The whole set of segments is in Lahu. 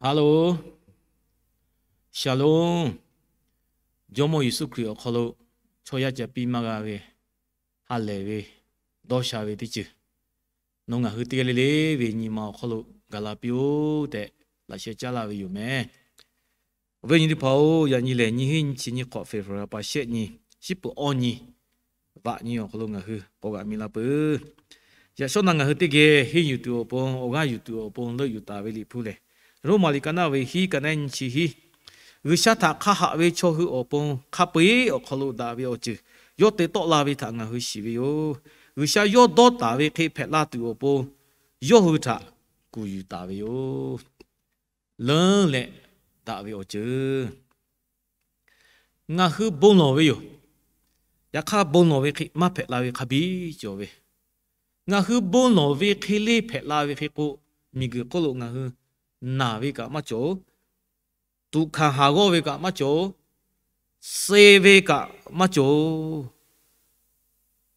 Hello, Shalom. Jawˇmawˇ Yeˍsuˆ Hkriꞈ awˬ hk'aw lo chaw yaˇ ca piˇ maˇ g'a ve, ha lehˬ ve, dawˇ sha ve teˇ ceuˬ, nawˬ ngaˬ hui teˇ g'aˇ le le ve nyi ma awˬ hk'aw lo gaˬ la piˇ-oˆ tehꞈ laꞈ sheh caˉ laˇ ve yoˬ meh. Awˬ viˉ awˬ nyi teˇ hpaˍ-oˬ, yaꞈ nyi lehˬ nyiˇ hinˉ nyiˇ chi nyiˇ hk'awꞈ February pa shehˆ nyi, shiˉ peuˬ awˇ nyi, vaꞈ nyi awˬ hk'aw lo ngaˬ hui k'awꞈ g'aꞈ mi la peuˬ. Yaꞈ shawˉ naˆ ngaˬ hui teˇ geh henˇ yuˬ tuˬ awˬ pon, awˬ g'aˇ yuˬ tuˬ awˬ pon leuˆ yuˬ taˍ ve Liꞈ hpu lehˬ, Roˉmaꞈ liꞈ ka naˆ ve hiˉ ka naˆ nyiˇ chi hiˉ, G'uiˬsha htaꞈ hk'a haꞈ ve chaw hui awˬ pon hk'a peu-eˬ awˬ hk'aw lo daꞈ ve awˬ ceuˬ yawˇ te tawˆ la ve htaꞈ ngaˬ hui shiˍ ve yoˬ. G'uiˬsha yawˇ dawˇ taˍ ve hk'e hpehꞈ la tuˬ awˬ pon, yawˇ hui htaꞈ kuˬ yuˬ taˍ ve yoˬ. Leuˉ leh daꞈ ve awˬ ceuˬ. Ngaˬ hui bon lawˬ ve yoˬ. Yaꞈ hk'aˇ, bon lawˬ ve hk'e maˇ hpehꞈ la ve hk'a biˇ cawˬ ve. Ngaˬ hui bon lawˬ ve hk'e le hpehꞈ la ve hk'e k'o, miˬguiˬ hk'oˆ lo ngaˬ hui naˬ ve kaꞈ maˇ cawˬ-oˬ. Tuꞈ hkanˍ haˍ g'awˇ ve kaꞈ maˇ cawˬ-oˬ. Suh ve kaꞈ maˇ cawˬ-oˬ.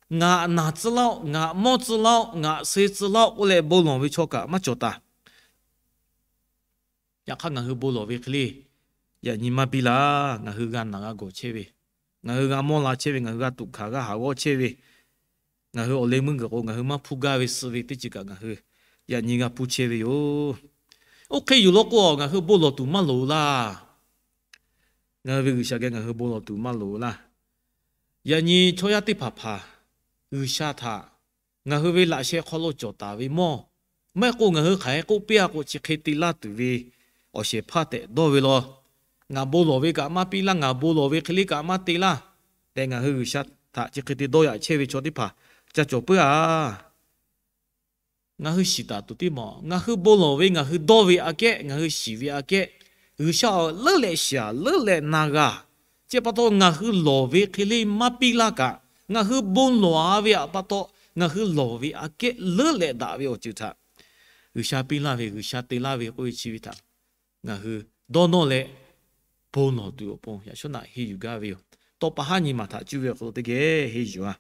Ngaˬ naˬ tcuh laˇ-oˆ, ngaˬ mawˇ tcuh laˇ-oˆ, ngaˬ suh tcuh laˇ-oˆ k'oˆ leh bon lawˬ ve chaw kaꞈ maˇ cawˬ taˍ. Yaꞈ hk'aˇ, ngaˬ hui bon lawˬ ve hk'e le, yaꞈ nyi maˇ biˇ laˇ. Ngaˬ hui g'a naˬ g'a gawˬ chehˇ ve, ngaˬ hui g'a mawˇ la chehˇ ve, ngaˬ hui g'a tuꞈ hkanˍ g'a haˍ g'awˇ chehˇ ve, ngaˬ hui awˬ leh meuˇ gaˬ k'o, ngaˬ hui maˇ hpuˇ gaˇ ve suh ve teˇ ceuˬ kaꞈ ngaˬ hui yaꞈ nyi g'a hpuˇ chehˇ ve yoˬ. Oˇ hk'e yoˬ law k'o, ngaˬ hui bon lawˬ tuˬ maˇ loˍ laˇ. Ngaˬ hui ve G'uiˬsha geh ngaˬ hui bon lawˬ tuˬ maˇ loˍ laˇ. Yaꞈ nyi chaw yaˇ teˇ hpaˍ hpaˍ G'uiˬsha htaꞈ ngaˬ hui ve laꞈ sheh hk'aw lo cawˬ taˍ ve mawˇ, maˇ heˆ k'o ngaˬ hui hk'aˬ hk'e k'oˆ piˇ-a k'o, chi hk'e te laˇ tuˬ ve awˬ shehˍ hpaˇ tehꞈ dawˇ ve law. Ngaˬ bon lawˬ ve kaꞈ maˇ piˇ laˇ, ngaˬ bon lawˬ ve hk'e le kaꞈ maˇ te laˇ tehꞈ, ngaˬ hui G'uiˬsha htaꞈ chi hk'e te dawˇ yaꞈ chehˇ ve chaw teˇ hpaˍ ca cawˬ peuˬ-a. Ngaˬ hui shiˍ taˍ tuˬ teˇ maˬ, ngaˬ hui bon lawˬ ve, ngaˬ hui dawˇ ve aꞈ kehˉ, ngaˬ hui shiˍ ve aꞈ kehˉ, G'uiˬsha-oˬ, leuˉ leh shiˍ-a, leuˉ leh na g'a. Chi pa taw, ngaˬ hui lawˬ ve hk'e le maˇ piˇ laˇ kaꞈ, ngaˬ hui bon lawˬ-a ve aꞈ pa taw, ngaˬ hui lawˬ ve aꞈ kehˉ leuˉ leh daꞈ ve awˬ ceuˬ htaꞈ G'uiˬsha piˇ laˇ ve, G'uiˬsha te laˇ ve k'oˆ ve chi ve htaꞈ ngaˬ hui dawˇ nawˇ leh bon lawˬ tuˬ awˬ pon yaꞈ shawˉ naˆ henˇ yuˬ gaˇ ve yoˬ. Tawˇ pa haˉ nyi maˬ htaꞈ cuˇ ve awˬ hk'aw lo teˇ geh henˇ yuˬ-a.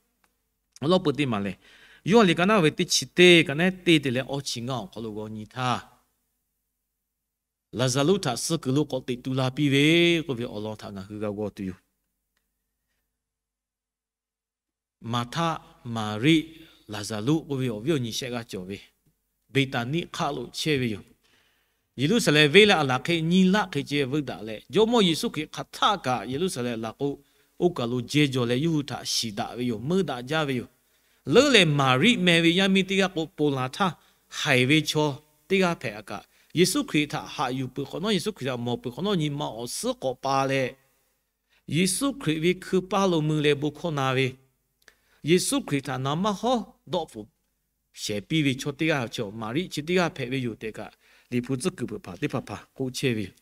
Awˬ lawn peu teˇ maˬ lehˬ, Yoˇhanˬ liꞈ ka naˆ ve teˇ chi teˇ ka naˆ teˇ te leh awˇ chi ngaˇ awˬ hk'aw lo g'aw nyi htaˇ, Laˍzaˍruˆ htaꞈ suh kuiˬ lo k'awꞈ teꞈ tu la piˇ ve k'oˆ ve awˬ lawn htaꞈ ngaˬ hui g'a g'aw tuˬ yoˬ. Maˍhtaˆ, Maˍriˆ, Laˍzaˍruˆ k'oˆ ve awˬ viˉ awˬ nyi shehˆ g'aˇ cawˬ ve, Beˍtaˍniˆ hk'aˆ lo chehˇ ve yoˬ. Yeˍruˆsaˍlehnˍ venˇ leh aˬ laˬ hk'e nyiˇ laˆ hk'e ceh veuˆ daꞈ leh, Jawˇmawˇ Yeˍsuˆ Hkriꞈ hk'aˬ htaˆ kaꞈ Yeˍruˆsaˍlehnˍ laˬ k'o, oˇ kaˬ lo jehˇ jaw leh yawˇ hui htaꞈ shiˍ daꞈ ve yoˬ, meuˇ daꞈ jaˇ ve yoˬ. Leuˉ leh Maˍriˆ meh ve yaˇ miˇ teˇ g'aˇ k'o, ponˬ laˬ htaˇ haiˬ ve chaw teˇ g'aˇ hpehꞈ-a kaꞈ, Yeˍsuˆ Hkriꞈ htaꞈ haꞈ yuˬ peuˬ hk'awꞈ nawˉ, Yeˍsuˆ Hkriꞈ htaꞈ mawˬ peuˬ hk'awꞈ nawˉ nyi ma awˬ suhˉ k'awꞈ pa leh, Yeˍsuˆ Hkriꞈ ve hkui paˇ lo mui leh bon hkawˇ na ve, Yeˍsuˆ Hkriꞈ htaꞈ na maˇ hawˉ dawˆ pfuhˍ shehˍ piˇ ve chaw teˇ g'aˇ, chaw Maˍriˆ chi teˇ g'aˇ hpehꞈ ve yoˬ tehꞈ kaꞈ, Liꞈ hpu tcuhˉ kuiˬ peuˬ hpaˍ teˇ hpaˍ hpaˍ k'oˆ chehˇ ve yoˬ.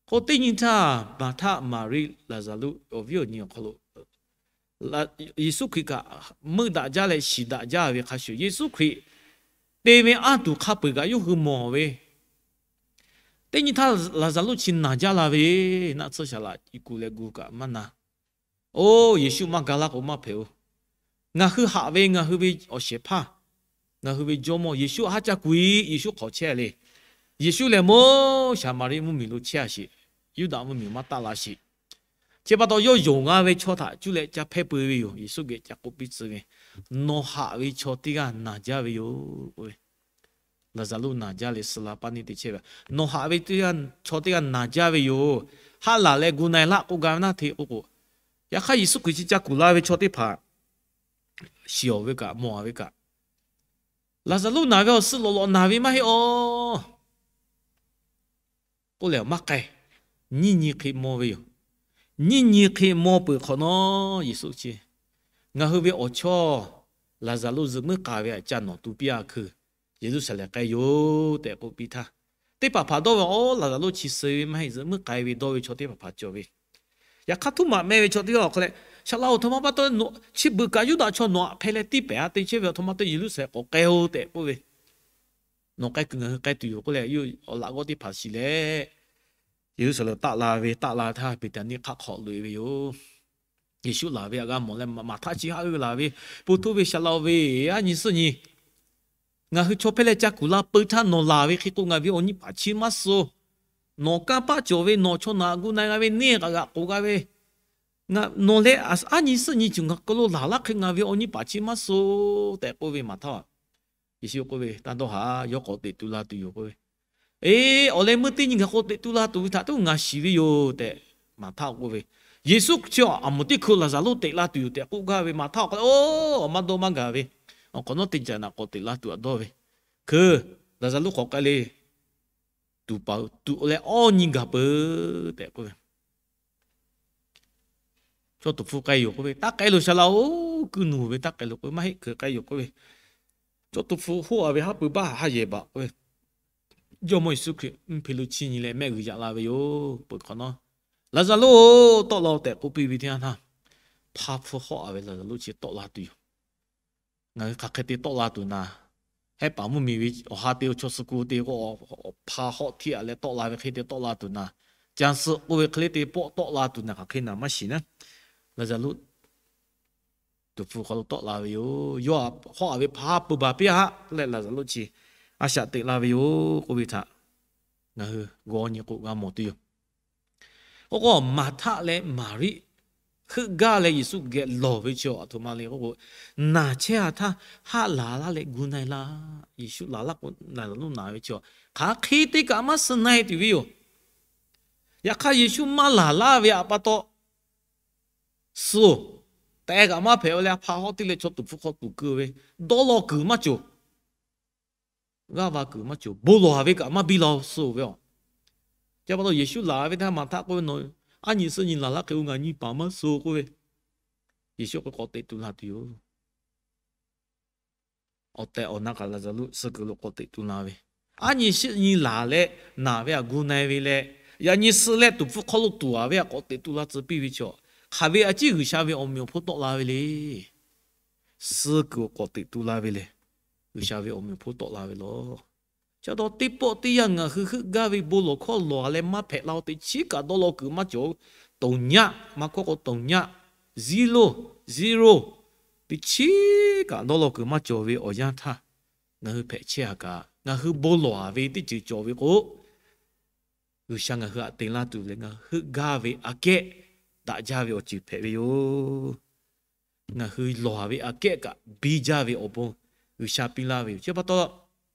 K'o teˇ nyi htaˇ, Maˍhtaˆ, Maˍriˆ, Laˍzaˍruˆ awˬ viˉ awˬ nyi awˬ hk'aw lo Yeˍsuˆ Hkriꞈ kaꞈ meuˇ daꞈ jaˇ leh shiˍ daꞈ jaˇ ve hk'a shuˍ, Yeˍsuˆ Hkriꞈ te ve anˇ tuˬ hk'a peu-eˬ kaꞈ yawˇ hui mawˬ ve, teˇ nyi htaˇ Laˍzaˍruˆ chi naˬ jaˇ la ve, naˆ tsuhˇ shaˍ laꞈ kuˬ leh gu kaꞈ maˇ na. Oˇ, Yeˍsuˆ maˇ ga laˇ k'o maˇ hpehꞈ-oˬ. Ngaˬ hui haꞈ ve ngaˬ hui ve awˬ shehˍ hpaˇ, ngaˬ hui ve Jawˇmawˇ Yeˍsuˆ haˉ caˇ kuˬ-e. Yeˍsuˆ hk'awꞈ chehˇ le. Yeˍsuˆ lehˬ mawˇ Saˍmaˍriˆ mvuhˇmiˬ lo chehˇ-a sheˍ. Yuˇdaꞈ mvuhˇmiˬ maˇ taˆ la sheˍ. Chi pa taw yawˇ yonˍ g'a ve chaw htaꞈ cuˇ leh ca hpehˇ peu-e ve yoˬ. Yeˍsuˆ geh ca k'oˆ piˇ tcuh ve, Nawˬ haꞈ ve chaw teˇ g'aˇ naˬ jaˇ ve yoˬ. Laˍzaˍruˆ naˬ jaˇ leh suh la paˇ neˇ te chehˇ ve, Nawˬ haꞈ ve teˇ g'aˇ, chaw teˇ g'aˇ naˬ jaˇ ve yoˬ. Haˆ laˬ leh gu na-e laˆ k'oˆ ga ve naˇ hteꞈ k'oˆ k'o, yaꞈ hk'aˇ Yeˍsuˆ Hkriꞈ chi ca kuˬ la ve chaw teˇ hpaˍ shiˍ-awˬ ve kaꞈ mawˬ-a ve kaꞈ, Laˍzaˍruˆ naˬ ve awˬ suh lawꞈ lawꞈ naˬ ve maˇ heˆ-aˬ k'oˆ leh maˇ k'ai. Nyiˇ nyi hk'e maw ve yoˬ. Nyiˇ nyi hk'e maw peuˬ hk'awꞈ nawˉ, Yeˍsuˆ chi ngaˬ hui ve awˬ chawˇ Laˍzaˍruˆ zuhꞈ muiˉ k'ai ve aꞈ ca nawˬ tu piˇ-a hkui, Yeˍruˆsaˍlehnˍ k'ai yoˬ tehꞈ k'oˆ piˇ htaˇ, teˇ hpaˍ hpaˍ dawˇ ve, Oˇ, Laˍzaˍruˆ chi suh ve maˇ heˆ, zuhꞈ muiˉ k'ai ve dawˇ ve chaw teˇ hpaˍ hpaˍ cawˬ ve. Yaꞈ hk'aˇ, htuˇ maꞈ meh ve chaw teˇ g'aˇ awˬ hk'aw leh, Shaˍ laꞈ-oˬ, aˬ htoꞈ ma pa taw chi beuꞈ kaꞈ Yuˇdaꞈ chaw nawˬ aꞈ hpeh leh tiˇ pehˍ-a te chehˇ ve, aˬ htoꞈ ma taw Yeˍruˆsaˍlehnˍ k'awꞈ k'ai-oˬ tehꞈ k'oˆ ve, Nawˬ k'ai kuiˬ ngaˬ hui k'ai tuˬ yoˬ k'oˆ leh, yawˇ awˬ laꞈ g'awˇ teˇ hpaˍ shiˍ leh, Yeˍruˆsaˍlehnˍ taˆ la ve, taˆ la htaˇ Beˍtaˍniˆ hk'aˆ hk'aw loꞈ-e ve yoˬ. Yeˍsuˆ laˬ ve aꞈ g'a mawˬ leh, Maˍhtaˆ chi haˆ g'euˆ laˬ ve, Pu htoˇ ve Shaˍ laꞈ-oˬ ve, a nyi suhˉ nyi, ngaˬ hui chaw hpehˇ leh ca kuˬ la peu htaˇ nawˬ laˬ ve hk'e k'o, ngaˬ ve awˬ nyi paˍ chi maˇ suh-oˬ. Nawˬ kanˇ paˆ cawˬ ve, nawˬ chaw naꞈ gu na g'a ve, neˇ haiˬ kaꞈ g'aꞈ k'oˍ g'a ve, nawˬ leh aˉ nyi suhˆ nyi cawˬ ngaˬ hk'aw lo laˬ laˇ hk'e ngaˬ ve awˬ nyi paˍ chi maˇ suh tehꞈ k'oˆ ve Maˍhtaˆ. Yeˍsuˆ k'oˆ ve, Taˇ dawˇ haꞈ, yawˇ k'awꞈ teꞈ tu la tuˬ yoˬ k'oˆ ve. Eˬ, awˬ leh meuˇ teˇ nyi ngaˬ k'awꞈ teꞈ tu la tuˬ ve htaꞈ tuˉ ngaˬ shiˍ ve yoˬ tehꞈ Maˍhtaˆ k'oˆ ve. Yeˍsuˆ chi aˬ moˍ teˇ hkui Laˍzaˍruˆ teꞈ la tuˬ yoˬ tehꞈ k'oˆ gaˇ ve Maˍhtaˆ awˬ hk'aw lo, Oˇ, maˇ dawˇ maˇ gaˬ ve, awˬ hk'awꞈ nawˉ teˇ jaꞈ naꞈ k'awꞈ teꞈ la tuˬ aꞈ dawˇ ve, hkui Laˍzaˍruˆ k'awꞈ k'ai le, tuˍ paˍ tuꞈ leh awˇ nyi gaˬ peuˬ tehꞈ k'oˆ ve. Chaw tuˍ hpfuh k'ai yoˬ k'oˆ ve, Taˇ k'ai loˬ shaˍ laꞈ-oˬ, kuiˇ nuˬ ve taˇ k'ai loˬ k'oˆ ve, Maˇ heˆ, hkui k'ai yoˬ k'oˆ ve. Chaw tuˍ hpfuh hoˆ-a ve haˉ pui baˆ haˉ yehˬ baꞈ k'oˆ ve, Jawˇmawˇ Yeˍsuˆ Hkriꞈ mvuhˇ hpe lo chiˇ nyi leh mehˆ g'uiˬ yaꞈ la ve yoˬ. Peuˬ hk'awꞈ nawˉ, Laˍzaˍruˆ-oˬ, tawˆ la-oˬ tehꞈ k'oˆ piˇ ve teˇ yanˇ htaˇ, hpa hpfuh hawˆ-a ve Laˍzaˍruˆ chi tawˆ la tuˬ yoˬ. Ngaˬ hui hk'aˬ hk'e te tawˆ la tuˬ naˍ, hehˉ paˍ mvuhˇmiˬ ve awˬ ha te chaw suh ku te k'o, hpa hawˆ htiˇ-a leh tawˆ la ve hk'e te tawˆ la tuˬ naˍ, ca suh k'oˆ ve hk'e le te pawˆ tawˆ la tuˬ naˍ, hk'aˬ hk'e naˍ maˇ shiˍ naˉ, Laˍzaˍruˆ tuˍ hpfuh hk'aw lo tawˆ la ve yoˬ. Yawˇ hawˆ-a ve hpa haˉ pui baˬ piˇ-a haˆ leh Laˍzaˍruˆ chi a shaꞈ teꞈ la ve yoˬ k'oˆ ve htaꞈ ngaˬ hui g'aw nyi k'o g'a mawˬ tuˬ yoˬ. K'o k'o, Maˍhtaˆ leh Maˍriˆ heuˆ gaˇ leh Yeˍsuˆ geh lawˬ ve chi aˬ htoꞈ ma le k'o k'o, naˬ chehˇ-a htaˇ haˆ laˬ laˇ leh gu na-e laˇ. Yeˍsuˆ laˬ laˇ k'o, Laˍzaˍruˆ naˬ ve chi hk'aˬ hk'e te kaꞈ maˇ suh na-e tuˬ ve yoˬ. Yaꞈ hk'aˇ, Yeˍsuˆ maˇ laˬ laˇ ve aꞈ pa taw, suh-oˬ, teh kaꞈ maˇ hpehꞈ-o leh, hpa hawˆ htiˇ leh chaw tuˍ hpfuh hk'aw tuˍ keu ve, dawˇ law kuiˬ maˇ cawˬ. G'aˇ va kuiˬ maˇ cawˬ, bon lawˬ-a ve kaꞈ maˇ biˇ la-o, suh-oˬ ve aˬ. Chi pa taw Yeˍsuˆ laˬ ve htaˇ Maˍhtaˆ k'oˆ ve, Nawˬ aˉ nyi suhˆ nyi laˬ laˇ hk'e-o, ngaˬ nyi paˍ maˇ suh-o k'oˆ ve, Yeˍsuˆ k'o k'awꞈ teꞈ tu la tuˬ yoˬ. Awˬ tehˬ awˬ na kaꞈ Laˍzaˍruˆ suh kuiˬ lo k'awꞈ teꞈ tu la ve, aˉ nyi suhˆ nyi laˬ leh naˬ ve aꞈ gu na-e ve leh, yaꞈ nyi suh leh tuˍ hpfuh hk'aw lo tuˬ-a ve aꞈ k'awꞈ teꞈ tu la tcuh piˇ ve chi, hk'aˬ ve a ciˉ G'uiˬsha ve awˬ meꞈ awˬ hponˇ tawˆ la ve le. Suh kuiˬ k'awꞈ teꞈ tu la ve lehˬ, G'uiˬsha ve awˬ meꞈ awˬ hponˇ tawˆ la ve laˬ. Chi pa taw teˇ pawˆ teˇ yanˇ ngaˬ hui heuˆ gaˇ ve bon lawˬ hkawˇ lawˬ-a leh maˇ hpehꞈ la-o, teꞈ chiˉ kaꞈ dawˇ law kuiˬ maˇ cawˬ. Toˍ nyaˆ, maˇ hkawˇ k'o toˍ nyaˆ, zero, zero, teꞈ chiˉ kaꞈ dawˇ law kuiˬ maˇ cawˬ ve awˬ yanˇ htaˇ, ngaˬ hui hpehꞈ chehˇ-a kaꞈ ngaˬ hui bon lawˬ-a ve teˇ ceuˬ cawˬ ve k'o, G'uiˬsha ngaˬ hui aꞈ te laˇ tuˬ leh ngaˬ hui heuˆ gaˇ ve aꞈ kehˉ daꞈ jaˇ ve awˬ ceuˬ hpehꞈ ve yoˬ. Ngaˬ hui lawˬ-a ve aꞈ kehˉ kaꞈ biˇ jaˇ ve awˬ bon G'uiˬsha piˇ laˇ ve yoˬ. Chi pa taw,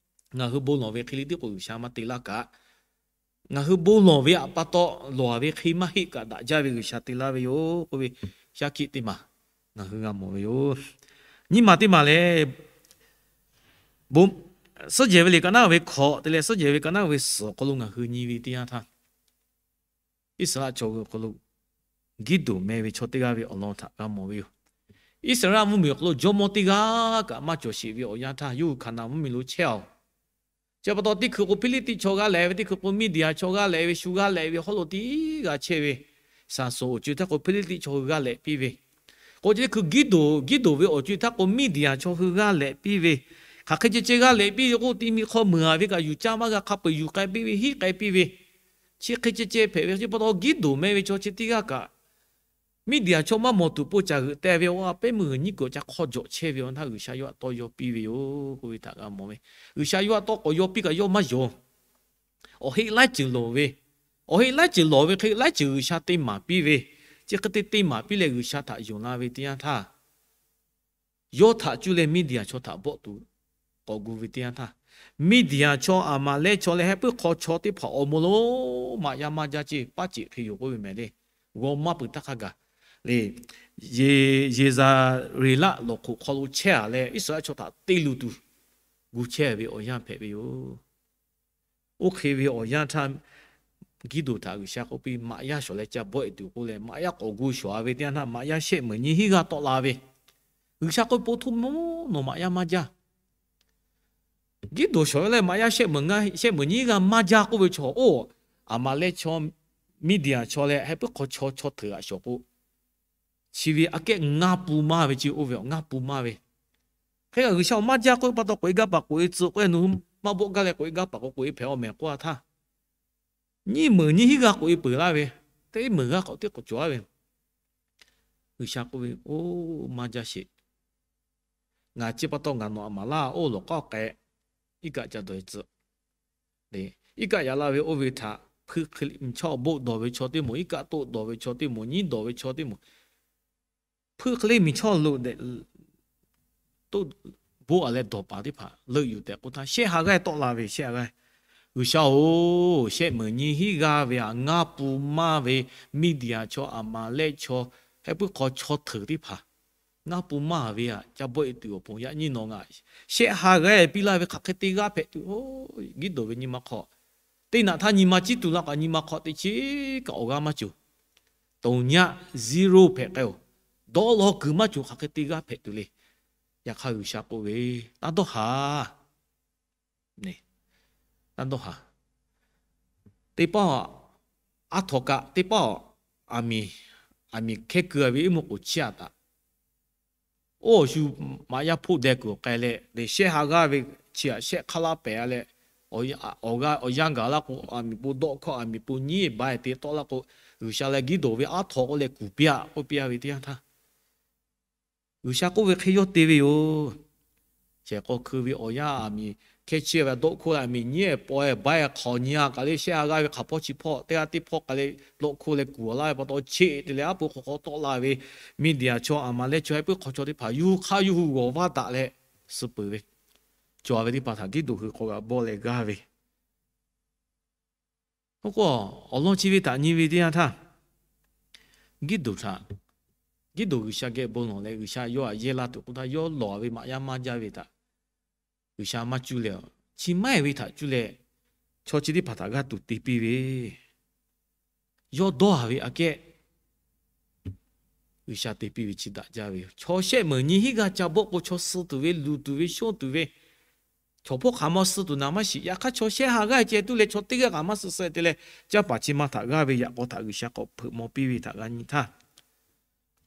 ngaˬ hui bon lawˬ ve hk'e le tiˉ k'o G'uiˬsha maˇ te laˇ kaꞈ, ngaˬ hui bon lawˬ ve aꞈ pa taw lawˬ-a ve hk'e maˇ heˆ kaꞈ daꞈ jaˇ ve G'uiˬsha te laˇ ve yoˬ k'oˆ ve, shaˉ hkiˆ teˇ maˬ ngaˬ hui g'a mawˬ ve yoˬ. Nyiˇ maˬ teˇ maˬ lehˬ, bon, suhˉ jehˬ ve liꞈ ka naˉ ve hkawꞈ te leh suhˉ jehˬ ve ka naˉ ve suhˍ awˬ hk'aw lo ngaˬ hui nyi ve teˇ yanˇ htaˇ, Iˉsaˍreˍlaˆ chaw hui awˬ hk'aw lo Giˇdoˍ meh ve chaw teˇ g'aˇ ve awˬ lawn htaꞈ g'a mawˬ ve yoˬ. Iˉsaˍreˍlaˆ mvuhˇmiˬ awˬ hk'aw lo jawˇmawˇ teˇ g'aˇ kaꞈ maˇ cawˬ sheˍ ve awˬ yanˇ htaˇ, yawˇ hui Hkaˍnanˍ mvuhˇmiˬ lo chehˇ-aˬ. Chi pa taw teˇ hkui k'o Hpiˇliˇtiˆ chaw g'aˇ lehꞈ ve, teˇ hkui k'o Miˇdiˍaˍ chaw g'aˇ lehꞈ ve, shu g'aˇ lehꞈ ve hawˉ lo teˇ g'aˇ chehˇ ve, Saˍsonˍ awˬ co-e htaˇ k'o Hpiˇliˇtiˆ chaw hui g'aˇ lehꞈ piˇ ve, k'o chi teˇ hkui Giˇdoˍ, Giˇdoˍ ve awˬ co-e htaˇ k'o Miˇdiˍaˍ chaw hui g'aˇ lehꞈ piˇ ve, hk'aˬ hk'e ceh ceh g'aˇ lehꞈ piˇ ve k'o, ti mi hk'aw meuˍ-a ve kaꞈ yuˬ caˇ maˇ g'a, hk'a peu-eˬ yuˬ k'ai piˇ ve, hiˆ k'ai piˇ ve, chi hk'e ceh ceh hpehꞈ ve chi pa taw Giˇdoˍ meh ve chaw chi teˇ g'aˇ kaꞈ Miˇdiˍaˍ chaw maˇ mawˬ tuˬ po caˬ g'euꞈ teh ve, oˇ a pehˉ meuˇ g'uiˬ nyiˉ kuiˬ awˬ ca hk'aw jawꞈ chehˇ ve awˬ yanˇ htaˇ G'uiˬsha yawˇ htaꞈ tawˇ yaw piˇ ve yoˬ k'oˆ ve htaꞈ g'a mawˬ ve. G'uiˬsha yawˇ htaꞈ tawˇ k'awꞈ yaw piˇ kaꞈ yawˇ maˇ yonˍ. Awˬ heˆ laiˉ ceuˬ lawˬ ve, awˬ heˆ laiˉ ceuˬ lawˬ ve hk'e laiˉ ceuˬ G'uiˬsha te maˍ piˇ ve, chi hk'e te te maˍ piˇ leh G'uiˬsha htaꞈ yonˍ la ve teˇ yanˇ htaˇ, yawˇ htaꞈ cuˇ leh Miˇdiˍaˍ chaw htaꞈ bawˆ tuˬ k'awꞈ gu ve teˇ yanˇ htaˇ, Miˇdiˍaˍ chaw, Aˍmaˍlehˇ chaw leh Hehˉ puiˉ hk'aw chaw teˇ hpaˍ awˬ moˍ lo maꞈ yaˇ maˇ jaˇ ceˇ, paˉ ceꞈ hk'e yoˬ k'oˆ ve mehˍ le. G'aw maˇ peuˬ htaˇ hk'a gaˬ le, Yeˍzaˍreˍlaˆ lawˬ hk'oꞈ hk'aw lo chehˇ-a leh Iˉsaˍreˍlaˆ chaw htaꞈ te luˬ tuˬ gu chehˇ ve awˬ yanˇ hpehꞈ ve yoˬ. Oˇ hk'e ve awˬ yanˇ htaˇ, Giˇdoˍ htaꞈ G'uiˬsha k'oˆ piˇ, maꞈ yaˇ shawˍ leh ca bawˆ-e tuˬ k'oˆ leh, maꞈ yaˇ k'awꞈ gu shawˍ-a ve teˇ yanˇ htaˇ, maꞈ yaˇ shehˆ meunˍ nyiˇ hinˉ g'aˇ tawˆ la ve. G'uiˬsha k'oˆ, Po htoˇ mawˇ nawˬ maꞈ yaˇ maˇ jaˇ. Giˇdoˍ shawˍ ve leh maꞈ yaˇ shehˆ meunˍ, shehˆ meunˍ nyiˇ hinˉ g'aˇ maˇ jaˇ k'oˆ ve chaw, oˇ, Aˍmaˍlehˇ chaw, Miˇdiˍaˍ chaw leh Hehˉ puiˉ hk'aw chaw, chaw hteuꞈ g'aꞈ shawˍ k'o, chi ve aꞈ kehˉ ngaˇ pun maˇ ve ceˇ, oˇ ve ngaˇ pun maˇ ve. Hk'e kaꞈ G'uiˬsha-oˬ, maˇ jaˇ k'oˆ ve pa taw k'oꞈ-e gaˇ paˍ k'oꞈ-e tcuh k'oˆ-e, nawˬ hui maˇ bawˆ gaˇ leh k'oꞈ-e gaˇ paˍ k'o k'oꞈ-e hpehꞈ-aw mehˍ k'oˆ-a htaˇ, nyiˇ meunˍ nyiˇ hinˉ g'aˇ k'oꞈ-e peuˬ laˇ ve, teˇ meunˍ g'aˇ k'awꞈ teˇ k'awꞈ cawˬ laˇ ve. G'uiˬsha k'oˆ ve, Oˇ, maˇ jaˇ sheˍ. Ngaˬ chi pa taw ngaˬ nawˬ aꞈ maˍ laˇ, oˇ lawˬ k'aˉ k'ai, iˉ kaˆ ca dawˬ-e tcuh. Iˉ kaˆ yaꞈ la ve oˇ ve htaꞈ hpuiˇ hk'e le miˬ chawˇ boˆ dawˬ ve chaw teˇ moˍ, iˉ kaˆ toˆ dawˬ ve chaw teˇ moˍ, nyiˉ dawˬ ve chaw teˇ moˍ, hpuiˇ hk'e le miˬ chawˇ lo dehꞈ toˆ boˆ a leh dawˬ paˍ teˇ hpaˍ leuˆ yuˬ tehꞈ k'oˆ htaˇ, shehˆ ha g'aˇ tawˆ la ve, shehˆ ha g'aˇ. G'uiˬsha-oˬ, shehˆ meunˍ nyi hiˉ g'aˇ ve htaꞈ ngaˇ pu maˇ ve Miˇdiˍaˍ chaw, Aˍmaˍlehˆ chaw, heh puiˉ hk'aw chaw hteuˍ teˇ hpaˍ ngaˇ pu maˇ ve htaꞈ ca bawˆ e tuˬ awˬ pon, yaꞈ nyi nawˬ ngaˬ shehˆ ha g'aˇ piˇ laˇ ve hk'aˬ hk'e te g'aˇ hpehꞈ tuˬ, Giˉdoˍ ve nyi ma hk'aw teˇ naꞈ htaˇ nyi ma ciˉ tuˬ la kaꞈ nyi ma hk'aw teꞈ chiˉ kaꞈ awˬ g'aˇ maˇ cawˬ. Toˍ nyaˆ zero hpehꞈ k'ai-oˬ. Dawˇ law kuiˬ maˇ cawˬ, hk'aˬ hk'e te g'aˇ hpehꞈ tuˬ le. Yaꞈ hk'aˇ G'uiˬsha k'oˆ ve, Taˇ dawˇ haˍ. Taˇ dawˇ haˍ. Teˇ pawˆ aˉ htaw kaꞈ, teˇ pawˆ aˬ miˍ, aˬ miˍ hkehˇ keu ve iˉ mvuhˇ k'oˍ chiˇ aꞈ taꞈ oˇ awˬ shu maꞈ yaˇ hpoˆ deh kuiˬ k'ai leh, shehˆ ha g'aˇ ve chi aꞈ shehˆ hk'aˇ laˇ pehˍ a leh, awˬ yanˇ gaˬ laˇ k'o, aˬ miˍ po dawˆ hkawˇ, aˬ miˍ po nyiˉ ba te tawˆ laˇ k'o, G'uiˬsha leh Giˉdoˍ ve aˉ htaw k'oˆ leh kuˬ piˇ-aꞈ k'oˆ piˇ-a ve teˇ yanˇ htaˇ, G'uiˬsha k'oˆ ve hk'e yawˇ te ve yoˬ. Shehˍ k'aw hkui ve awˬ yanˇ aˬ miˍ hkehˇ chiˇ ve dawˆ hkoˇ leh, aˬ miˍ nyiˉ-ehˍ paw-ehˍ ba-ehˍ hk'awꞈ nyi-a kaꞈ le, shehˆ ha g'aˇ ve hk'aˬ hpawˇ chi hpawˇ teˇ g'aˇ teˇ hpawˇ k'ai leh dawˆ hkoˇ leh kuˬ laˇ ve pa taw, cheˆ te leh aˉ po hk'aw hk'aw tawˆ la ve Miˇdiˍaˍ chaw, Aˍmaˍlehˆ chaw, heh puiˉ hk'aw chaw teˇ hpaˍ yuˬ hk'aˇ yuˬ hui g'awˬ vaˇ taꞈ leh, suh peuˬ ve, cawˬ ve teˇ hpaˍ htaꞈ Giˉdoˍ hui k'awꞈ g'a bawˆ leh g'aˇ ve Oˇ k'o, awˬ lawn chi ve htaꞈ nyi ve teˇ yanˇ htaˇ, Giˉdoˍ htaꞈ, Giˉdoˍ G'uiˬsha geh bon lawˬ leh G'uiˬsha yawˇ htaꞈ yehˇ laˇ tuˬ k'oˆ htaˇ, yawˇ lawˬ ve maꞈ yaˇ maˇ jaˇ ve htaꞈ G'uiˬsha maˇ cuˇ leh, chi maˇ heˆ ve htaꞈ cuˇ leh chaw chi teˇ hpaˍ htaꞈ g'aˇ tuˬ te piˇ ve, yawˇ dawˇ haˍ ve aꞈ kehˉ G'uiˬsha te piˇ ve chi daꞈ jaˇ ve yoˬ. Chaw shehˆ meunˍ nyi hiˉ g'aˇ ca bawˆ k'o, chaw suh tuˬ ve, luˬ tuˬ ve, shonˇ tuˬ ve, chaw hpawˇ hk'aˬ ma suh tuˬ naˍ maˇ shiˍ. Yaꞈ hk'aˇ chaw shehˆ ha g'aˇ ceh tuˬ leh chaw teˇ g'aˇ kaꞈ maˇ suh suh te leh, caˇ paˍ chi ma htaꞈ g'aˇ ve yaꞈ k'aw htaꞈ G'uiˬsha k'awꞈ hpeuꞈ maw piˇ ve htaꞈ g'a nyi htaˇ,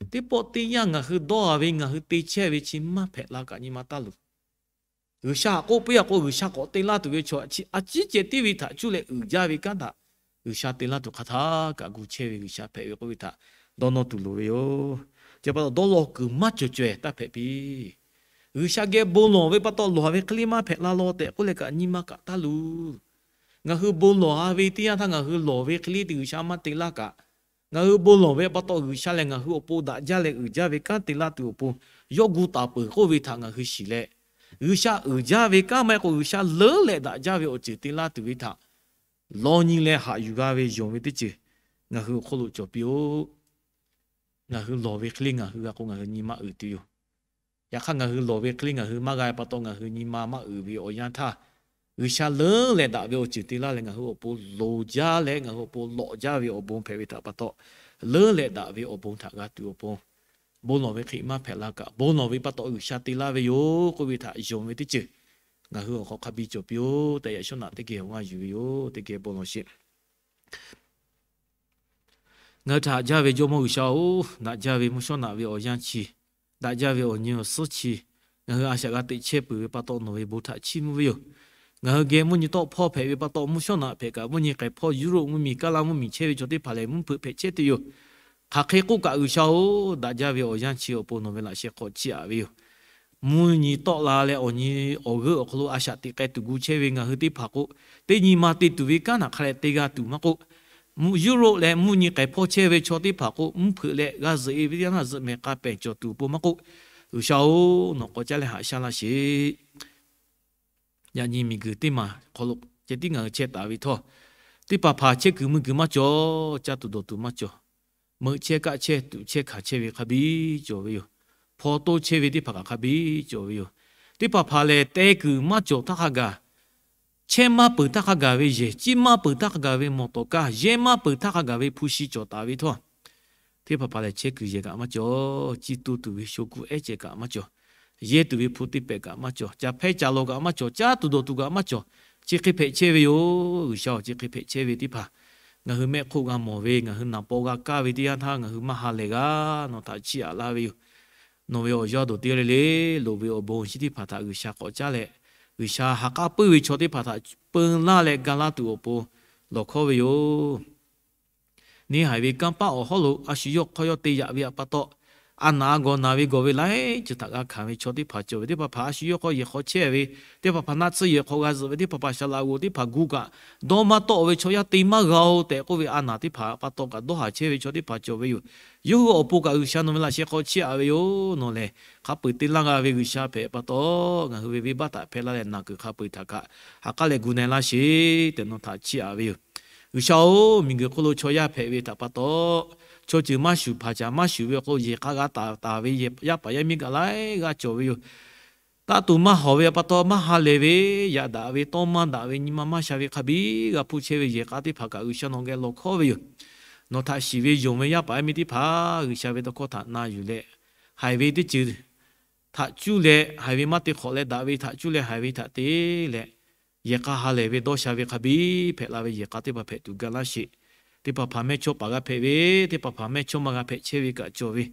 teˇ pawˆ teˇ yanˇ ngaˬ hui dawˇ haˍ ve, ngaˬ hui te chehˇ ve chi maˇ hpehꞈ la kaꞈ nyi ma taˇ luˬ. G'uiˬsha htaꞈ k'oˆ piˇ-a k'o, G'uiˬsha k'awꞈ te laˇ tuˬ ve chaw a ciˉ ceh tiˉ ve htaꞈ cuˇ leh uiˍ jaˇ ve kanˉ htaꞈ G'uiˬsha te laˇ tuˬ hk'aˬ htaˇ kaꞈ gu chehˇ ve G'uiˬsha hpehꞈ ve k'oˆ ve htaꞈ dawˇ nawˇ tuˬ loˍ ve yoˬ. Chi pa taw dawˇ law kuiˬ maˇ cawˬ caweh taˇ hpehꞈ piˇ. G'uiˬsha geh bon lawˬ ve pa taw lawˬ ve hk'e le maˇ hpehꞈ la law tehꞈ k'oˆ leh kaꞈ nyi ma kaꞈ taˇ luˬ. Ngaˬ hui bon lawˬ-a ve teˇ yanˇ htaˇ ngaˬ hui lawˬ ve hk'e le te G'uiˬsha maˇ te laˇ kaꞈ, ngaˬ hui bon lawˬ ve pa taw G'uiˬsha lehˬ ngaˬ hui awˬ pon daꞈ jaˇ leh uiˍ jaˇ ve kanˉ te laˇ tuˬ awˬ pon yawˇ gu taˍ peuˬ k'oˆ ve htaꞈ ngaˬ hui shiˍ leh, G'uiˬsha uiˍ jaˇ ve kanˉ maˇ heˆ k'o G'uiˬsha leuˉ leh daꞈ jaˇ ve awˬ ceuˬ te laˇ tuˬ ve htaꞈ law nyi leh haꞈ yuˬ g'a ve yonˍ ve teˇ ceuˬ ngaˬ hui awˬ hk'oˆ lo cawˬ piˇ-oˆ. Ngaˬ hui lawˬ ve hk'e le ngaˬ hui g'a k'o ngaˬ hui nyi ma uiˍ tuˬ yoˬ. Yaꞈ hk'aˇ ngaˬ hui lawˬ ve hk'e le ngaˬ hui maˇ g'a pa taw ngaˬ hui nyi ma maˇ uiˍ ve awˬ yanˇ htaˇ, G'uiˬsha leuˉ leh daꞈ ve awˬ ceuˬ te laˇ leh ngaˬ hui awˬ pon loˍ jaˇ leh ngaˬ hui awˬ pon lawꞈ jaˇ ve awˬ bon hpehꞈ ve htaꞈ pa taw, leuˉ leh daꞈ ve awˬ bon htaꞈ g'a tuˬ awˬ pon, bon lawˬ ve hk'e maˇ hpehꞈ la kaꞈ, bon lawˬ ve pa taw G'uiˬsha te laˇ ve yoˬ k'oˆ ve htaꞈ yonˍ ve teˇ ceuˬ ngaˬ hui awˬ hk'aw hk'a biˇ cawˬ piˇ-oˆ tehꞈ yaꞈ shawˉ naꞈ teˇ geh awˬ g'aˇ yuˬ ve yoˬ. Teˇ geh bon lawˬ sheˍ. Ngaˬ hui htaꞈ haꞈ jaˇ ve Jawˇmawˇ G'uiˬsha-oˬ, daꞈ jaˇ ve mvuhˇ shawˉ naꞈ ve awˬ yanˇ chi, daꞈ jaˇ ve awˬ nyi awˬ suhˉ chi, ngaˬ hui a shaꞈ g'a teꞈ chehˇ peuˬ ve pa taw nawˬ ve bon htaꞈ chiˇ mvuh ve yoˬ. Ngaˬ hui geh mvuhˇ nyi tawˆ hpawˇ hpehꞈ ve pa taw mvuhˇ shawˉ naꞈ hpehꞈ kaꞈ, mvuhˇ nyi k'ai hpawˇ Europe mvuhˇmiˬ, Kaˇlaˇ mvuhˇmiˬ chehˇ ve chaw teˇ hpaˍ lehˬ mvuhˇ hpeuꞈ hpehꞈ chehˇ tuˬ yoˬ. Hk'aˬ hk'e k'oˆ kaꞈ G'uiˬsha-oˬ, daꞈ jaˇ ve awˬ yanˇ chi awˬ pon nawˬ ve laꞈ sheh hk'aw chiˇ aꞈ ve yoˬ. Mvuhˇ nyi tawˆ la leh awˬ nyi awˬ g'euˆ awˬ hk'aw lo a shaꞈ teꞈ k'ai tuˬ gu chehˇ ve ngaˬ hui teˇ hpaˍ k'o, teˇ nyi ma te tuˬ ve kanˉ htaꞈ hk'a leh te g'a tuˬ maˇ k'oˆ, Europe leh mvuhˇ nyi k'ai hpawˇ chehˇ ve chaw teˇ hpaˍ k'o mvuhˇ hpeuꞈ leh g'a zuhꞈ-e ve teˇ yanˇ htaˇ zuhꞈ mehˍ k'a pehˍ cawˬ tuˬ awˬ pon maˇ k'oˆ, G'uiˬsha-oˬ, nawˬ k'awꞈ caˉ leh haꞈ shaˉ laˇ sheˍ. Yaꞈ nyi miˬguiˬ teˇ maˬ hk'aw lo ceh tiˉ ngaˬ hui chehˇ taˍ ve htawˇ, teˇ hpaˍ hpaˍ chehˇ kuiˬ mui kuiˬ maˇ cawˬ, caˇ tuˬ dawˬ tuˬ maˇ cawˬ. Meuꞈ chehˇ kaˆ chehˇ tuꞈ chehˇ hkanˍ chehˇ ve hk'a biˇ cawˬ ve yoˬ. Hpaw toˇ chehˇ ve teˇ hpaˍ kaꞈ hk'a biˇ cawˬ ve yoˬ. Teˇ hpaˍ hpaˍ lehˬ te kuiˬ maˇ cawˬ htaˇ hk'a gaˬ, chehˇ maˇ peuˬ htaˇ hk'a gaˬ ve yehˬ, ciˇ maˇ peuˬ htaˇ hk'a gaˬ ve mawˬ tawˍ kaˇ, yehˇ maˇ peuˬ htaˇ hk'a gaˬ ve hpu shi cawˬ taˍ ve htawˇ, teˇ hpaˍ hpaˍ lehˬ chehˇ kuiˬ yehˬ kaꞈ maˇ cawˬ, ciˇ toˇ tuˬ ve sho kuˇ ehˉ ceh kaꞈ maˇ cawˬ, yehˇ tuˬ ve hpu teˇ pehˍ kaꞈ maˇ cawˬ, caˍ hpehˇ caˍ lawˬ kaꞈ maˇ cawˬ, caˇ tuˬ dawˬ tuˬ kaꞈ maˇ cawˬ. Chi hk'e hpehꞈ chehˇ ve yoˬ. G'uiˬsha-oˬ, chi hk'e hpehꞈ chehˇ ve teˇ hpaˍ ngaˬ hui mehˆ hk'oˆ g'a mawˬ ve, ngaˬ hui naˍ paw g'a kaˇ ve teˇ yanˇ htaˇ ngaˬ hui maˇ ha lehˬ g'a, nawˬ htaꞈ chiˇ aꞈ laˇ ve yoˬ. Nawˬ ve awˬ yaˇ dawˬ teˇ g'aˇ le le, loˍ ve awˬ bon chi teˇ hpaˍ htaꞈ G'uiˬsha k'awꞈ caˉ leh, G'uiˬsha ha k'aˉ puiˉ ve chaw teˇ hpaˍ htaꞈ peun laˇ leh ga laˇ tuˬ awˬ pon lawˬ hkawˉ ve yoˬ. Neˇ haiˬ ve kanˇ paˆ awˬ hawˉ lo a shu yawˇ hk'aw yawˇ te yaꞈ ve htaꞈ pa taw, a naˍ a gawˬ naˍ ve gawˬ ve laiˉ ceuˬ htaꞈ g'a hkanˍ ve chaw teˇ hpaˍ cawˬ ve, teˇ hpaˍ hpaˍ a shu yawˇ hk'aw yehˬ hk'aw chehˇ ve, teˇ hpaˍ hpaˍ naˆ tsuhˇ yehˬ hk'aw g'a zuhꞈ ve, teˇ hpaˍ hpaˍ shaˍ laꞈ g'oˍ teˇ hpaˍ gu kaꞈ dawˇ maˇ tawˆ ve chaw yaˇ te maˇ g'a-oˬ tehꞈ k'oˆ ve a naˍ teˇ hpaˍ pa taw kaꞈ dawˇ haˍ chehˇ ve chaw teˇ hpaˍ cawˬ ve yoˬ. Yawˇ hui awˬ pon kaꞈ G'uiˬsha nawˬ ve laꞈ sheh hk'aw chiˇ aꞈ ve yoˬ. Nawˬ lehˬ hk'a peu-eˬ te laˇ g'a ve G'uiˬsha hpehꞈ pa taw, ngaˬ hui ve venˇbaˆ htaꞈ hpehˇ laˇ leh naˬ kuiˬ hk'a peu-eˬ htaꞈ kaꞈ ha k'aˉ leh gu na-e laˇ sheˍ tehꞈ nawˬ htaꞈ chiˇ aꞈ ve yoˬ. G'uiˬsha-oˬ, miˬguiˬ hk'oˆ lo chaw yaˇ hpehꞈ ve htaꞈ pa taw, chaw ceuˬ maˇ shuˍ hpaˍ caˍ maˇ shuˍ ve awˬ hk'aw lo yehˬ k'a g'a taˍ taˍ ve yaˇ paˍ yaˇ miˇ kaꞈ laiˉ g'aˇ cawˬ ve yoˬ. Taˇ tuˬ maˇ hawˍ ve pa taw maˇ ha lehˬ ve, yaꞈ daꞈ ve, tawˇ maˇ daꞈ ve, nyi ma maˇ sha ve hk'a biˇ g'a hpuˇ chehˇ ve yehˬ k'a teˇ hpaˍ kaꞈ G'uiˬsha nawˬ geh lawˬ hkawˉ ve yoˬ. Nawˬ htaꞈ shiˍ ve yonˍ ve yaˇ paˍ yaˇ miˇ teˇ hpaˍ G'uiˬsha ve tawˇ hkawˇ htaꞈ na yuˬ leh, haiˬ ve teˇ ceuˬ htaꞈ cuˇ leh, haiˬ ve maˇ te hk'awꞈ leh daꞈ ve htaꞈ cuˇ leh haiˬ ve htaꞈ te leh, yehˬ k'a ha lehˬ ve dawˇ sha ve hk'a biˇ hpehꞈ la ve yehˬ k'a teˇ hpaˍ hpehꞈ tuˬ ga laˇ sheˍ. Teˇ hpaˍ hpaˍ mehˇchawˇ paˍ g'a hpehꞈ ve, teˇ hpaˍ hpaˍ mehˇchawˇma g'a hpehꞈ chehˇ ve kaꞈ cawˬ ve,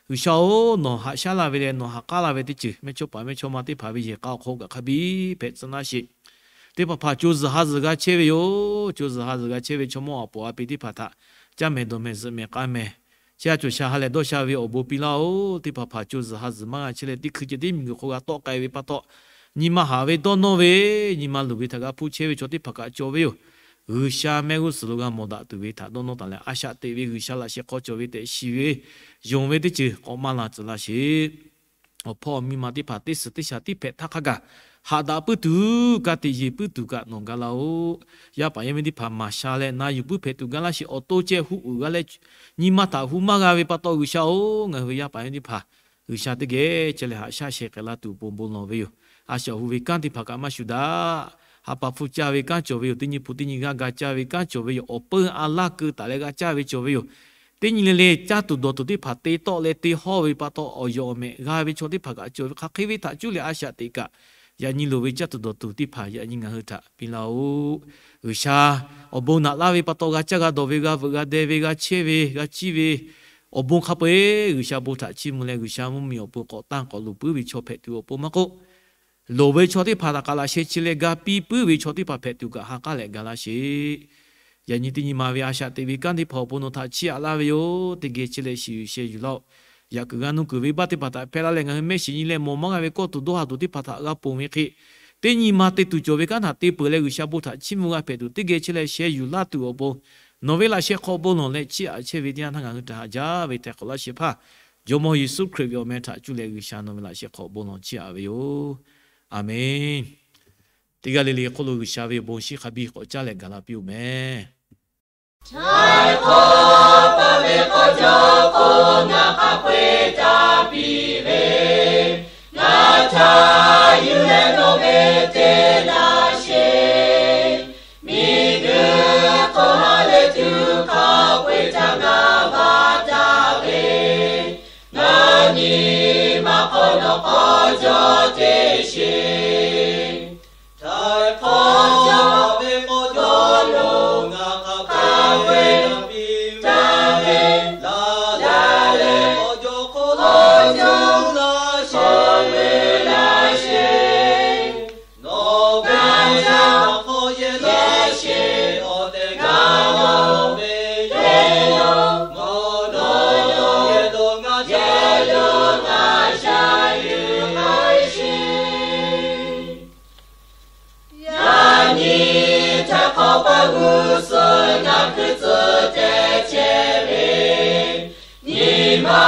G'uiˬsha-oˬ, nawˬ haꞈ shaˉ la ve leh nawˬ ha k'aˉ la ve teˇ ceuˬ mehˇchawˇ paˍ mehˇchawˇma teˇ hpaˍ ve yehˬ k'a awˬ hk'aw kaꞈ hk'a biˇ hpehꞈ tcuh laˇ sheˍ. Teˇ hpaˍ hpaˍ co zuhˬ ha zuhˬ g'a chehˇ ve yoˬ. Co zuhˬ ha zuhˬ g'a chehˇ ve chaw mawˇ a poˍ a pi teˇ hpaˍ htaꞈ caˇ mehˍ dawˬ mehˍ zuhꞈ mehˍ k'a mehˍ, chehˇ sha cawˬ sha ha lehˬ dawˇ sha ve awˬ bon piˇ laˇ-oˬ. Teˇ hpaˍ hpaˍ co zuhˬ ha zuhˬ maˇ g'a chehˇ leh teˇ hkui ceh teˇ miˬguiˬ hk'aw g'a tawˆ k'ai ve pa taw, nyi ma haˍ ve dawˇ nawˇ ve, nyi ma luˬ ve htaꞈ g'a hpuˇ chehˇ ve chaw teˇ hpaˍ kaꞈ cawˬ ve yoˬ. G'uiˬsha mehˆ g'uˇ suhˍ lo g'a mawˬ daꞈ tuˬ ve htaꞈ dawˇ nawˇ taˍ leh, a shaꞈ teꞈ ve G'uiˬsha laꞈ sheh hk'aw cawˬ ve tehꞈ shiˍ ve, yonˍ ve teˇ ceuˬ k'awꞈ maˇ la tcuh laˇ sheˍ. Awˬ hpawˇ awˬ miˇ ma teˇ hpaˍ teˇ suhˍ teˇ shaˍ tiˉ hpehꞈ htaˇ hk'a gaˬ, haꞈ daꞈ puiˉ tuˬ, ka tiꞈ yeˬ puiˉ tuˬ kaꞈ nawˬ ga laˇ-oˬ. Yaˇ paˍ yaˇ miˇ teˇ hpaˍ maˍ sha leh na yuˬ puiˉ hpehꞈ tuˬ ga laˇ sheˍ. Awˬ to ceh hu uiˍ g'a leh, nyi ma htaꞈ hu maˇ g'a ve pa taw G'uiˬsha-oˬ, ngaˬ hui ve yaˇ paˍ yaˇ miˇ teˇ hpaˍ G'uiˬsha teˇ geh chehˇ leh haꞈ shaˉ sheh k'ai laˇ tuˬ awˬ pon bon lawˬ ve yoˬ. A shaꞈ hu ve kanˉ teˇ hpaˍ kaꞈ maˇ shuˍ daꞈ. Ha pa hpfuhˇ caˇ ve kanˉ cawˬ ve yoˬ. Teˇ nyi hpu teˇ nyi g'aˇ ga caˇ ve kanˉ cawˬ ve yoˬ. Awˬ peu a laˇ keu taˍ leh g'a caˇ ve cawˬ ve yoˬ. Teˇ nyi le le caˇ tuˬ dawˬ tuˬ teˇ hpaˍ te tawˆ leh te hawˇ ve pa taw awˬ yawˬ awˬ mehꞈ g'a ve chaw teˇ hpaˍ kaꞈ cawˬ ve, hk'aˬ hk'e ve htaꞈ cuˇ leh a shaꞈ teꞈ kaꞈ, yaꞈ nyi loˍ ve caˇ tuˬ dawˬ tuˬ teˇ hpaˍ yaꞈ nyi ngaˬ hui htaꞈ piˇ laˇ-oˆ. G'uiˬsha, awˬ bon naꞈ laˇ ve pa taw g'a caˇ g'a dawˬ ve, g'a veuꞈ g'a deh ve, g'a chehˇ ve, g'a ciˇ ve, awˬ bon hk'a peu-eˬ G'uiˬsha bon htaꞈ chiˇ mvuh leh G'uiˬsha mvuhˇmiˬ awˬ pon k'awꞈ tanˇ k'awꞈ luˬ puiˉ ve chaw hpehꞈ tuˬ awˬ pon maˇ k'oˆ, loˍ ve chaw teˇ hpaˍ htaꞈ k'aꞈ laꞈ sheh chi leh ga piˇ puiˉ ve chaw teˇ hpaˍ hpehꞈ tuˬ kaꞈ ha k'aˉ leh ga laˇ sheˍ. Yaꞈ nyi teˇ nyi ma ve a shaꞈ teꞈ ve kanˉ teˇ hpaˍ awˬ pon nawˬ htaꞈ chiˇ aꞈ laˇ ve yoˬ. Teˇ geh chehˇ leh shiˍ yuˬ sheh yuˬ laˇ-oˆ. Yaꞈ kuiˬ g'a nuˇ kuiˬ ve baˆ teˇ hpaˍ htaꞈ hpehˇ laˇ leh ngaˬ hui mehˆ shiˍ nyi leh mawˬ maˇ g'a ve kawˇ tuˬ dawˇ ha tuˬ teˇ hpaˍ htaꞈ g'a ponˬ ve hk'e, teˇ nyi ma te tuˬ cawˬ ve kanˉ htaꞈ te peuˬ leh G'uiˬsha bon htaꞈ chiˇ mvuh g'a hpehꞈ tuˬ teˇ geh chehˇ leh sheh yuˬ laˇ tuˬ awˬ pon, nawˬ ve laꞈ sheh hk'aw bon lawˬ leh chiˇ aꞈ chehˇ ve teˇ yanˇ htaˇ ngaˬ hui htaꞈ haꞈ jaˇ ve htaiˍ hk'awꞈ laˇ shehˍ hpaˇ, Jawˇmawˇ Yeˍsuˆ Hkriꞈ ve awˬ meh htaꞈ cuˇ leh G'uiˬsha nawˬ ve laꞈ sheh hk'aw bon lawˬ chiˇ aꞈ ve yoˬ. A menˬ. Teˇ g'aˇ le le hk'oˆ lo G'uiˬsha ve awˬ bon shinˉ hk'a biˇ k'awꞈ caˉ leh gaˬ la piˇ-oˬ meh. Htaiˍ hk'awꞈ pa ve k'awˇ cawˇ k'o, ngaˬ hk'a peu-eˬ ca piˇ ve, ngaˬ ca yuˬ leh nawˬ ve te laˇ sheˍ. Miˬguiˬ hk'aw ha lehˬ tuˬ hk'a peu-eˬ ca ngaˬ va taˍ ve, ngaˬ nyi ma hk'aw nawˬ k'awˇ cawˇ te sheˍ. Htaiˍ hk'awꞈ ve k'awˇ cawˇ lo ngaˬ hk'a peu-eˬ ca piˇ ve, laˬ leh k'awˇ cawˇ hk'oˆ lo cuˇ laˇ sheˍ ve laˇ sheˍ. Nawˬ ve yaˇ hk'aw yehˬ laˇ sheˍ, awˬ tehˬ gaˇ ve yehˬ yoˬ. Nawˬ yehˬ lo ngaˬ yehˬ lo ngaˬ sha yuˬ k'ai sheˍ. Yaꞈ nyi htaiˍ hk'awꞈ pa g'uˇ suhˍ ngaˬ hkui tcuh te chehˇ ve, nyi ma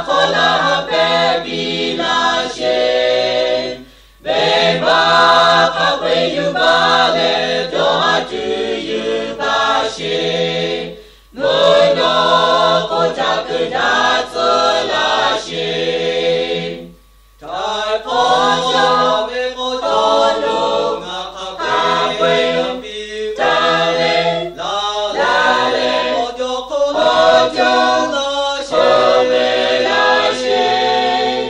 hk'aw laˇ ha pehˍ piˇ laˇ sheˍ. Venˇbaˆ hk'a peu-eˬ yuˬ baˬ leh dawˇ ha tuˬ yuˬ baˬ sheˍ. Mvuhˇ naw k'oˆ ca kuiˬ daꞈ tcuh laˇ sheˍ. Htaiˍ hk'awꞈ ve k'awˇ cawˇ lo ngaˬ hk'a peu-eˬ piˇ taˍ ve, laˬ leh k'awˇ cawˇ hk'oˆ lo cuˇ laˇ sheˍ ve laˇ sheˍ.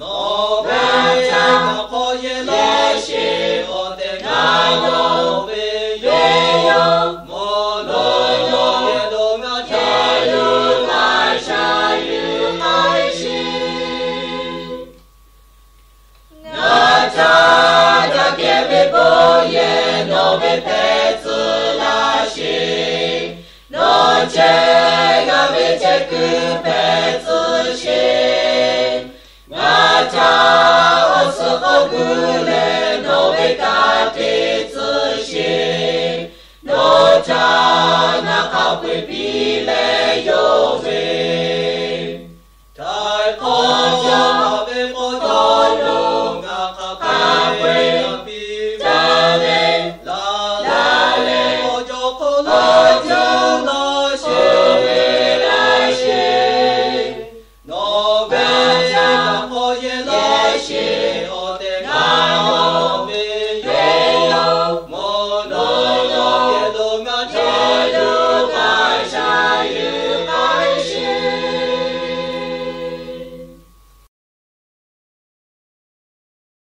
Nawˬ ve yaˇ hk'aw yehˬ laˇ sheˍ, awˬ tehˬ gaˇ ve yehˬ yoˬ. Mvuhˇ naw yehˬ lo ngaˬ yehˬ lo ngaˬ sha yuˬ k'ai sheˍ. Ngaˬ ca daꞈ kehˬ ve bon yehˬ nawˬ ve hpehꞈ tcuh laˇ sheˍ. Nawˬ chehˇ g'a ve chehˇ kuiˬ hpehꞈ